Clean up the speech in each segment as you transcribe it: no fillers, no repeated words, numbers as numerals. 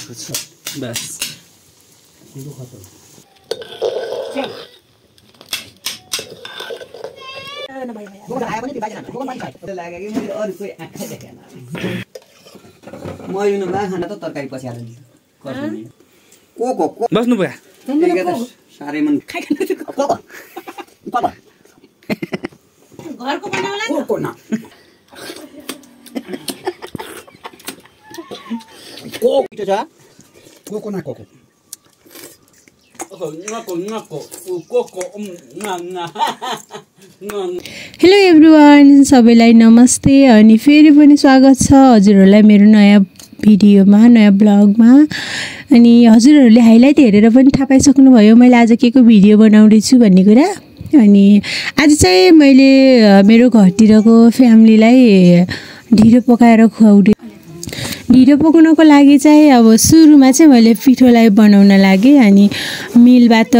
बस बस्नु भयो साह्रै मन घरको बनाउला न कोको छ कोको ना कोको हेलो एभ्रिवान, सबैलाई नमस्ते अनि फेरि पनि स्वागत छ हजुरहरूलाई मेरो नयाँ भिडियोमा, नयाँ ब्लगमा। अनि हजुरहरूले हाइलाइट हेरेर पनि थाहा पाइसक्नुभयो मैले आज के को भिडियो बनाउँदैछु भन्ने कुरा। अनि आज चाहिँ मैले मेरो घरतिरको फ्यामिलीलाई ढिँडो पकाएर ढिँडो पकाउनको लागि चाहिँ अब सुरुमा चाहिँ मैले पिठोलाई बनाउन लागेँ। अनि मिलबाट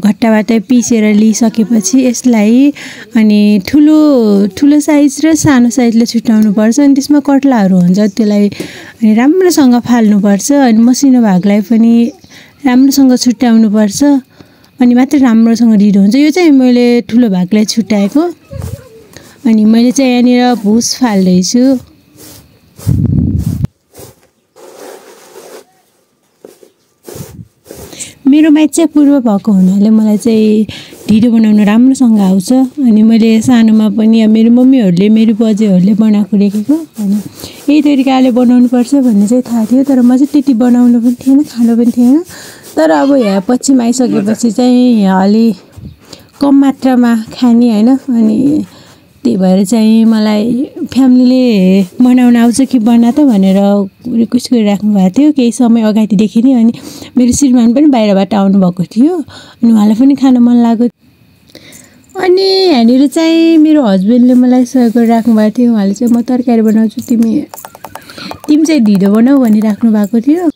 घट्टाबाट पिसेर लिइसकेपछि यसलाई अनि ठुलो साइज र सानो साइजले छुट्याउनु पर्छ। अनि त्यसमा कट्लाहरू हुन्छ, त्यसलाई अनि राम्रोसँग फाल्नुपर्छ। अनि मसिनो भागलाई पनि राम्रोसँग छुट्याउनु पर्छ, अनि मात्र राम्रोसँग ढिँडो हुन्छ। यो चाहिँ मैले ठुलो भागलाई छुट्याएको। अनि मैले चाहिँ यहाँनिर भुस फाल्दैछु। मेरो माइत चाहिँ पूर्व भएको हुनाले मलाई चाहिँ ढिँडो बनाउन राम्रोसँग आउँछ। अनि मैले सानोमा पनि मेरो मम्मीहरूले मेरो बजेहरूले बनाएको देखेको। अनि यही तरिकाले बनाउनुपर्छ भन्ने चाहिँ थाहा थियो, तर म चाहिँ त्यति बनाउनु पनि थिएन, खानु पनि थिएन। तर अब यहाँ पछि आइसकेपछि चाहिँ अलि कम मात्रामा खाने होइन। अनि त्यही भएर चाहिँ मलाई फ्यामिलीले बनाउन आउँछ कि बना त भनेर रिक्वेस्ट गरिराख्नु भएको थियो केही समय अगाडिदेखि नै। अनि मेरो श्रीमान पनि बाहिरबाट आउनुभएको थियो, अनि उहाँलाई पनि खान मन लाग्यो। अनि यहाँनिर चाहिँ मेरो हस्बेन्डले मलाई सहयोग गरिराख्नु भएको थियो। उहाँले चाहिँ म तरकारी बनाउँछु, तिमी चाहिँ ढिँडो बनाऊ भनिराख्नु भएको थियो।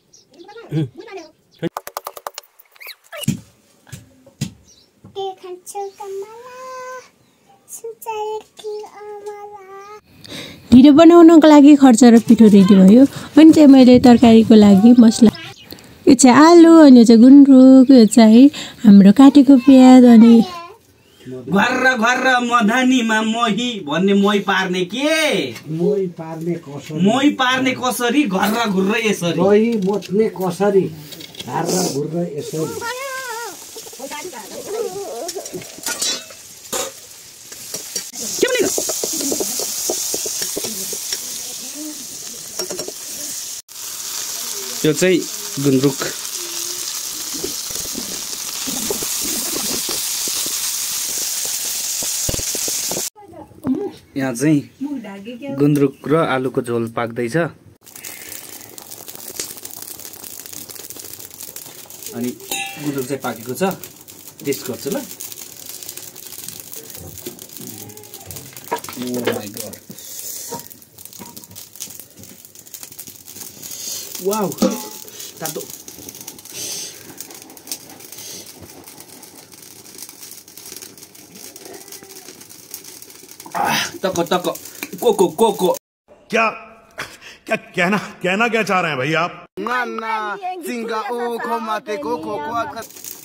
ढिँडो बनाउनको लागि खर्च र पिठो रेडी भयो। अनि चाहिँ मैले तरकारीको लागि मसला, यो चाहिँ आलु, अनि यो चाहिँ गुन्द्रुक, यो चाहिँ हाम्रो काटेको प्याज। अनि घर मधनीमा मोही भन्ने मोही पार्ने के मोही पार्ने कसरी घर घुर्र यसरी मोही मोच्ने कसरी घर घुर्र यसरी। यो चाहिँ गुन्द्रुक। यहाँ चाहिँ गुन्द्रुक र आलुको झोल पाक्दैछ। अनि गुन्द्रुक चाहिँ पाकेको छ, टेस्ट गर्छु ल। Oh my god. Wow, tato. तको कोको क्या कहना क्या चाह रहे हैं भाई आप?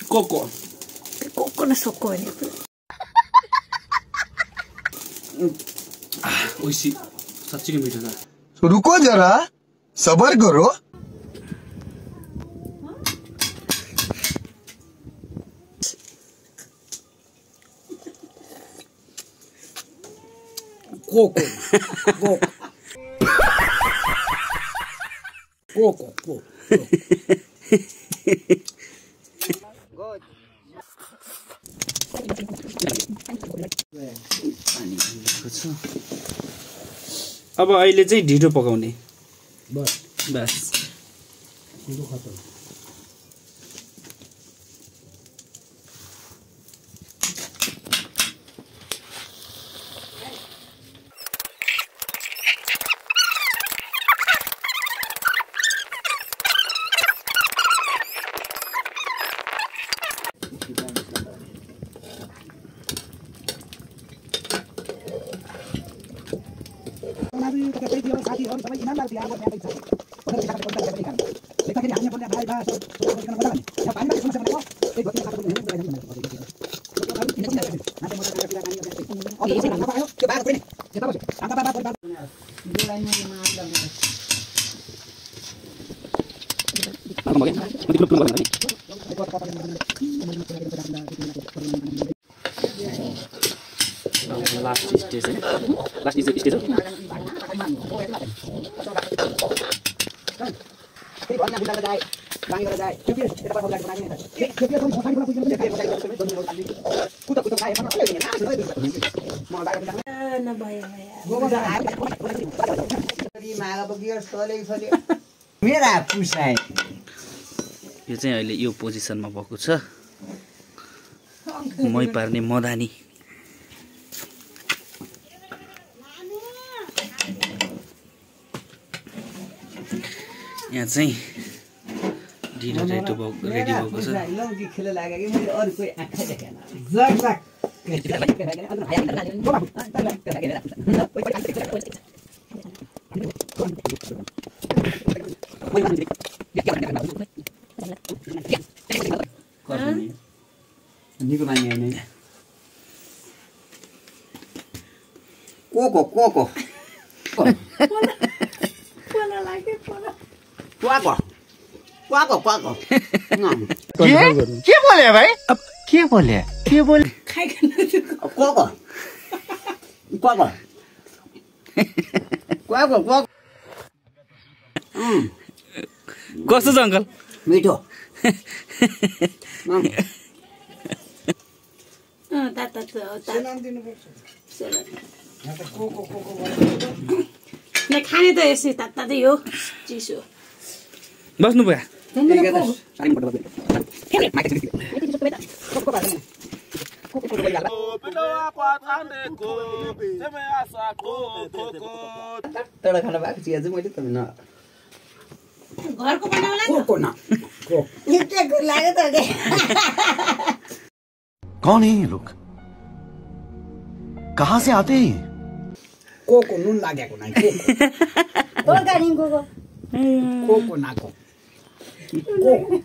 कोको न सोको भनेको ओइसी साँच्चै मिठो छ। रुको जरा सबर करो। कोको अब अहिले चाहिँ ढिँडो पकाउने बस। साथीहरु सबै इनामदार बिहान लास्ट स्टेज है लास्ट स्टेज मेरा पुसाए यो चाहिँ अहिले यो पोजिसनमा भएको छ मै पार्ने मदानी यहाँ चाहिँ ढिलो रेडी भएको छ खेल लाग्यो कि मैले अरू कोही आँखा देखेन निको मान्ने हैन कोको कोको पोला लाग्यो पोला क्वाको क्वाको क्वाको के बोले भाइ अब के बोले खाइकन क्वाको क्वाको क्वाको क्वाको कस्तो छ अंकल मिठो खाने त यसै तात्तातै हो चिसो बस्नु भयो तर खाना भएको चिया चाहिँ मैले त न घरको बनाउला कोको न को के गुड लाग्यो त कौन है ये लोग कहाँ से आते हैं कोको नुन लागेको नै हो गाडिङ कोको कोको नाको कोको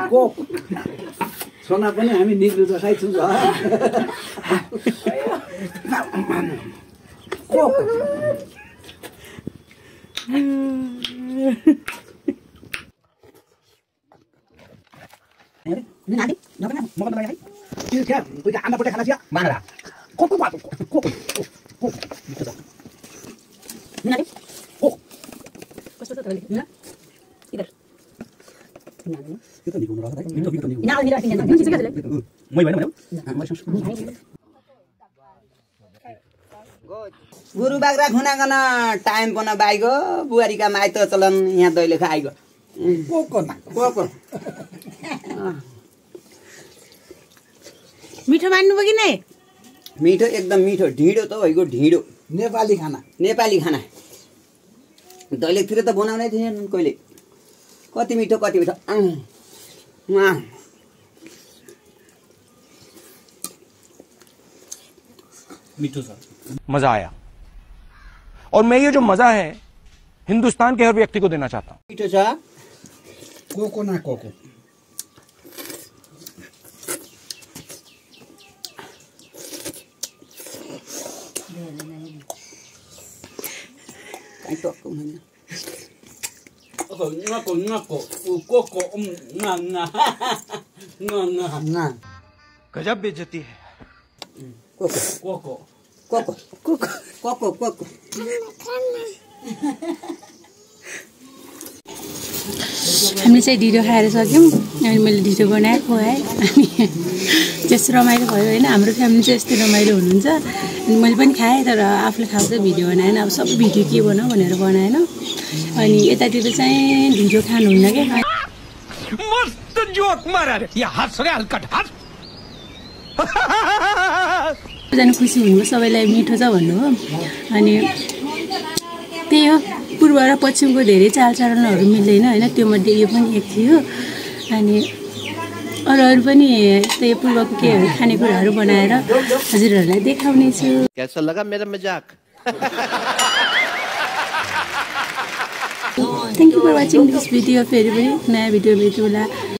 कोको सोना पनि हामी निक्लु जसै छु गुरु बाग्रा खुनागन टाइम पन बाइगो बुहारीका माइत चलन यहाँ दैले खाइगो कोको न कोको मिठो मान्नु भयो कि नै मिठो एकदम मिठो ढिँडो त भइगयो ढिँडो नेपाली खाना दैलेकतिर त बनाउनै थिएन कहिले कति मिठो मिठो छ मजा आया और मैं ये जो मजा है हिंदुस्तान के हर व्यक्ति को देना चाहता हूँ मिठो छ कोको ना कोको गजब बेइज्जती है कोको कोको कोको कोको कोको कोको हामीले चाहिँ ढिँडो खाएर सक्यौँ अनि मैले ढिँडो बनाएर खुवाएँ अनि त्यस्तो रमाइलो भयो होइन हाम्रो फ्यामिली चाहिँ यस्तै रमाइलो हुनुहुन्छ अनि मैले पनि खाएँ तर आफूले खाएको चाहिँ भिडियो बनाएन अब सब भिडियो के बनाऊ भनेर बनाएन अनि यतातिर चाहिँ ढिँडो खानुहुन्न क्या मस्त जोक मारा रे या हंस रे हलकट हंस जानु खुसी हुनुभयो सबैलाई मिठो छ भन्नु हो अनि त्यही हो पूर्व र पश्चिमको धेरै चालचलनहरू मिल्दैन हैन त्यो मध्ये यो पनि एक थियो अनि अरू पनि त्यही पूर्वको के खानेकुराहरू बनाएर हजुरहरूलाई देखाउने छु कैसा लगा मेरा मजाक Thank you for watching this video फेरि पनि नयाँ भिडियो भेटौँला